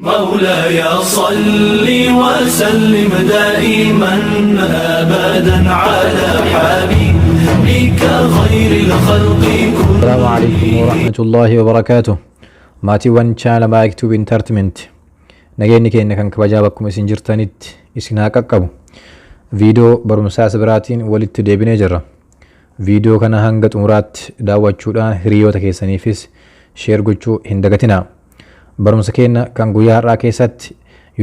مولاي صل وسلم دائما ابدا على حبيبك خير الخلق السلام عليكم كلهم. ورحمة الله وبركاته. Maatiiwwan chaanala Maayik Tuub Intartimeent, nageenyi keenya kan kabajaa bakkuma isin jirtanitti isin haa qaqqabu. Viidiyoo barumsaa isa biraatiin walitti deebinee jirra. Viidiyoo kana hanga xumuraatti daawwachuudhaan hiriyoota keessaniifis share gochuu hin dagatinaa. Barumsa keenya kan guyyaa har'aa keessatti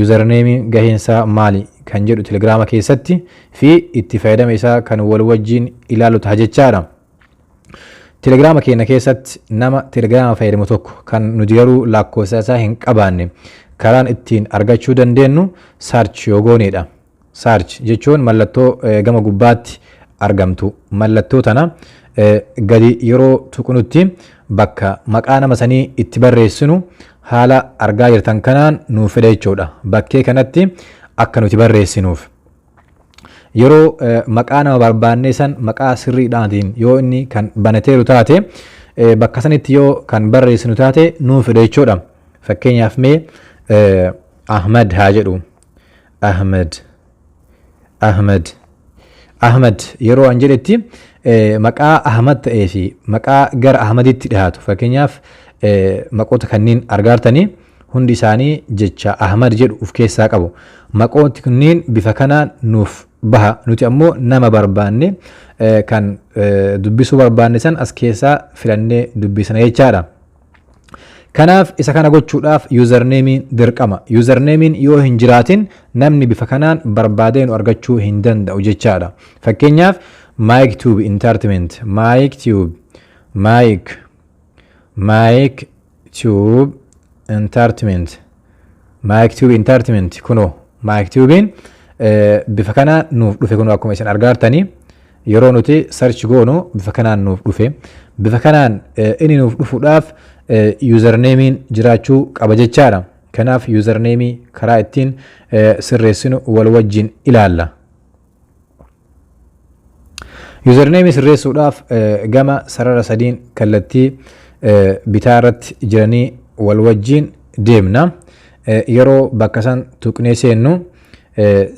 usernameiin gaheensaa maali kan jedhu Telegiraama keessatti fi itti fayyadama isaa kan wal wajjin ilaalu ta'a jechaadha. Telegiraama keenya keessatti nama Telegiraama fayyadamu tokko kan nuti garuu lakkoofsa isaa hin qabaanne karaan ittiin argachuu dandeenyu search yoo gooneedha. Search jechuun mallattoo gama gubbaatti argamtu. Mallattoo tana gadi yeroo tuqnutti bakka maqaa nama sanii itti barreessinu haala argaa jirtan kanaan nuuf fida jechuudha. Bakkee kanatti akka nuti barreessinuuf. Yeroo maqaa nama barbaannee san maqaa sirriidhaatiin yoo inni kan banateeru taate, bakka sanitti yoo kan barreessinu taate nuuf fida jechuudha. Fakkeenyaaf mee Ahmad haa jedhu. Ahmad. Ahmad. Ahmad yeroo an jedhetti maqaa Ahmad ta'ee fi maqaa gara Ahmaditti dhiyaatu, fakkeenyaaf maqoota kanneen argaartanii hundi isaanii jecha Ahmad jedhu of keessaa qabu. Maqooti kunniin bifa kanaan nuuf baha. Nuti ammoo nama barbaanne kan dubbisuu barbaanne san as keessaa filannee dubbisna jechaadha. Kanaaf isa kana gochuudhaaf usernameiin dirqama. Usernameiin yoo hin jiraatin namni bifa kanaan barbaadee nu argachuu hin danda'u jechaadha. Fakkeenyaaf Mike Tube Entertainment, Mike Tube, Mike Tube Entertainment, Mike Tube Entertainment. Kunoo Mike Tubein bifa kanaan nuuf dhufe. Kunoo akkuma isin argaartanii yeroo nuti search goonu bifa kanaan nuuf dhufe. Bifa kanaan inni nuuf dhufuudhaaf usernameiin jiraachuu qaba jechaadha. Kanaaf usernameii karaa ittiin sirreessinu wal wajjin ilaalla. Usernameii sirreessuudhaaf gama sarara sadiin kallattii bitaa irratti jiranii wal wajjin deemna. Yeroo bakka san tuqnee seennu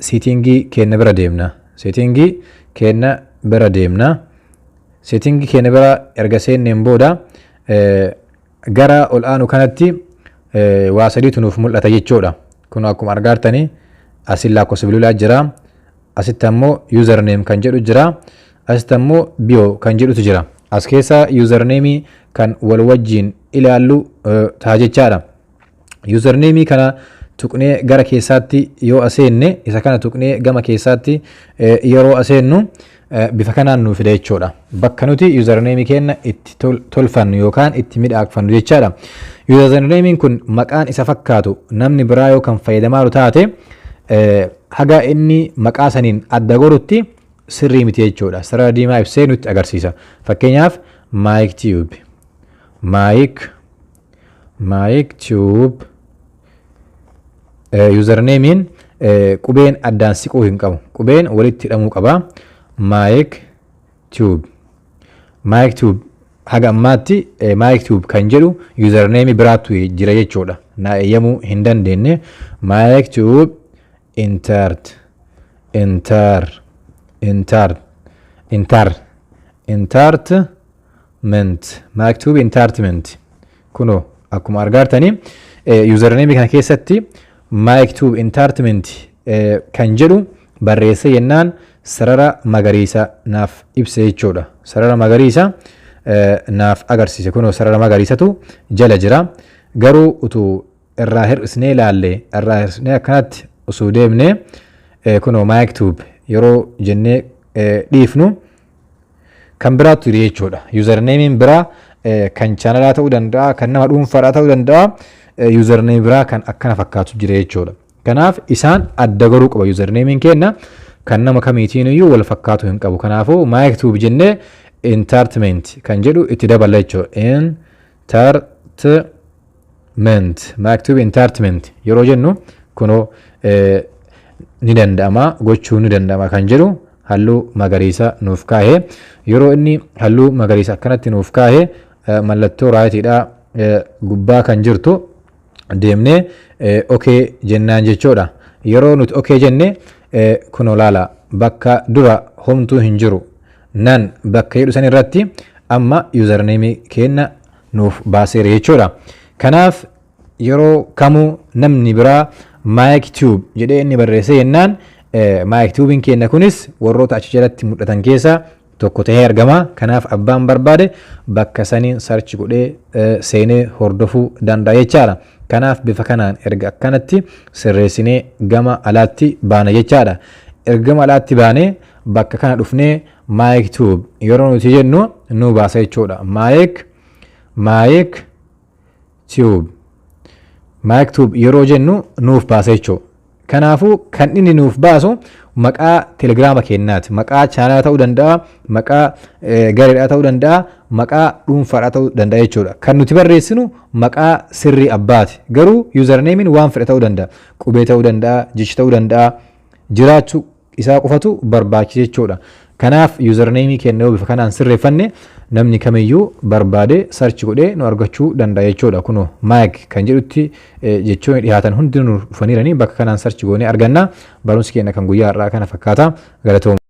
settingii keenya bira deemna. Settingii keenya bira deemna. Settingii keenya bira erga seenneen booda gara ol aanu kanatti waa sadiitu nuuf mul'ata jechuudha. Kun akkuma argaartanii asin lakkoofsa bilbilaa jira. Asitti ammoo username kan jedhu jira. Asitti ammoo bio kan jedhutu jira. As keessa usernameii kan wal wajjin ilaallu ta'a jechaadha. Usernameii kana tuqnee gara keessaatti yoo aseenne, isa kana tuqnee gama keessaatti yeroo aseennu bifa kanaan nuuf fida jechuudha. Bakka nuti usernameii keenya itti tolfannu yookaan itti midhaagfannu jechaadha. Usernameiin kun maqaan isa fakkaatu namni biraa yoo kan fayyadamaaru taate haga inni maqaa saniin adda godhutti sirrii miti jechuudha. Sarara diimaa ibsee nutti agarsiisa. Fakkeenyaaf Mike Tube. Mike Tube usernameiin qubeen addaan siquu hin qabu. Qubeen walitti hidhamuu qaba. Mike Tube. Mike Tube haga ammaatti Mike Tube kan jedhu usernameii biraatu jira jechuudha. Na eeyyamuu hin dandeenye. Mike Tube Entert Enter Enter Enter Entertainment, Mike Tube Entertainment. Kunoo akkuma argaartanii usernameii kana keessatti Mike Tube Entertainment kan jedhu barreessee jennaan sarara magariisa naaf ibsa jechuudha. Sarara magariisa naaf agarsiise. Kunoo sarara magariisatu jala jira. Garuu utuu irraa hir'isnee ilaalle, irraa hir'isnee akkanatti osoo deemnee, kunoo Mike Tube yeroo jennee dhiifnu kan biraatu jira jechuudha. Usernameiin biraa kan channelaa ta'uu danda'a, kan nama dhuunfaadhaa ta'uu danda'a. Usernameii biraa kan akkana fakkaatu jira jechuudha. Kanaaf isaan adda garuu qaba. Usernameiin keenya kan nama kamiitiin iyyuu wal fakkaatu hin qabu. Kanaafuu Mike Tube jennee entertainment kan jedhu itti daballa jechuudha. Entertainment, Mike Tube Entertainment yeroo jennu kunoo ni danda'ama, gochuu ni danda'ama kan jedhu halluu magariisa nuuf kaa'e. Yeroo inni halluu magariisa akkanatti nuuf kaa'e mallattoo rightiidhaa gubbaa kan jirtu Deemnee okay jennaan jechuudha. Yeroo nuti okay jenne, kunoo laala, bakka dura homtuu hin jiru nan bakka jedhu san irratti amma username kenna nuuf baaseera jechuudha. Kanaaf yeroo kamuu namni biraa Mike Tube jedhee inni barreessee jennaan, Mike Tubein keenya kunis warroota achi jalatti mul'atan keessaa tokko ta'ee argama. Kanaaf abbaan barbaade bakka saniin search godhee seenee hordofuu danda'a jechaadha. Kanaaf bifa kanaan erga akkanatti sirreessinee gama alaatti baana jechaadha. Erga gama alaatti baanee bakka kana dhufnee Mike Tube yeroo nuti jennu nu baasa jechuudha. Mike Tube. Mike Tube yeroo jennu nuuf baasa jechuudha. Kanaafuu kan inni nuuf baasu maqaa telegiraama keenyaati. Maqaa chaanaalaa ta'uu danda'a, maqaa gareedhaa ta'uu danda'a, maqaa dhuunfaadhaa ta'uu danda'a jechuudha. Kan nuti barreessinu maqaa sirrii abbaati. Garuu usernameiin waan fedhe ta'uu danda'a. Qubee ta'uu danda'a, jechi ta'uu danda'a. Jiraachuu isaa qofatu barbaachisa jechuudha. Kanaaf usernameii keenya yoo bifa kanaan sirreeffanne, namni kamiyyuu barbaade search godhee nu argachuu danda'a jechuudha. Kunoo Mike kan jedhutti jechoonni dhiyaatan hundi nu dhufaniiranii bakka kanaan search goonee arganna. Barumsi keenya kan guyyaa har'aa kana fakkaata. Galatooma.